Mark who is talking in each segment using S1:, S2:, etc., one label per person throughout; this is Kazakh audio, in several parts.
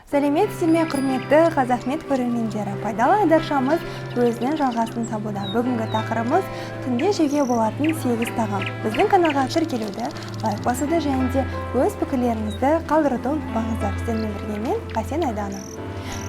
S1: Сәлеметсіздер ме, құрметті Қазақмед көрермендері! Пайдалы айдаршамыз өзінің жалғасын табуда. Бүгінгі тақырыбымыз – түнде жеуге болатын 8 тағам. Біздің каналға тіркелуді, лайк басуды және де өз пікірлеріңізді қалдыруды ұмытпаңыздар. Сіздермен бірге мен, Қасен Айдана.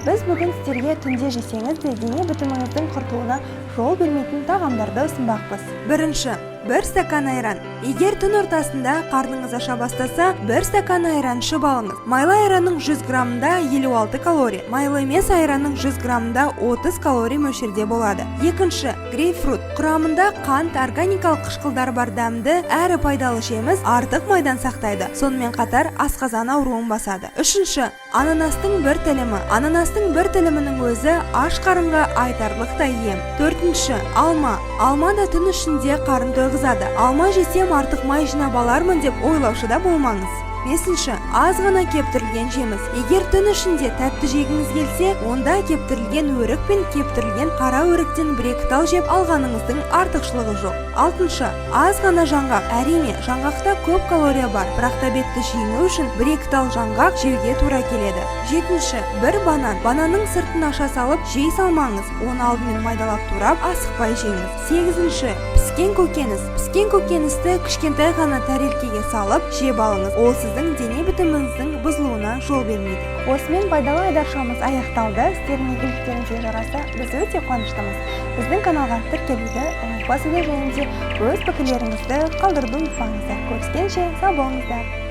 S1: Біз бүгін сіздерге түнде жесеңіз де, дене бітіміңіздің құртылуына жол бермейтін тағамдарды ұсынбақпыз. Бірінші – бір стакан айран. Егер түн ортасында қарныңыз аша бастаса, бір стакан айран ішіп алыңыз. Майлы айранның 100 граммында 56 калория, майлы емес айранның 100 граммында 30 калорий мөлшерде болады. Екінші – грейпфрут. Құрамында қант, органикалық қышқылдар бар дәмді әрі пайдалы жеміс артық майдан сақтайды, сонымен қатар асқазан ауруын басады. Үшінші – ананастың бір тілімі. Ананастың бір тілімінің өзі аш қарынға айтарлықтай ем. Төртінші – алма. Алма да түн ішінде қарын тойғызады. Алма жесем, артық май жинап алармын деп ойлаушы да болмаңыз. Бесінші – аз ғана кептірілген жеміс. Егер түн ішінде тәтті жегіңіз келсе, онда кептірілген өрік пен кептірілген қара өріктен бір екі тал жеп алғаныңыздың артықшылығы жоқ. Алтыншы – аз ғана жаңғақ. Әрине, жаңғақта көп калория бар, бірақ та бетті жеңу үшін бір екі тал жаңғақ жеуге тура келеді. Жетінші – бір банан. Бананның сыртын аша салып жей салмаңыз, оны алдымен майдалап турап, асықпай жеңіз. Сегізінші – піскен көкөніс. Піскен көкөністі кішкентай ғана тәрелкеге салып жеп алыңыз. Ол сіздің дене бітіміңіздің бұзылуына жол бермейді. Осымен пайдалы айдаршамыз аяқталды. Сіздердің игіліктеріңізге жараса, біз өте қуаныштымыз. Біздің каналға тіркелуді, лайк басуды және де өз пікірлеріңізді қалдыруды ұмытпаңыздар. Көріскенше, сау болыңыздар!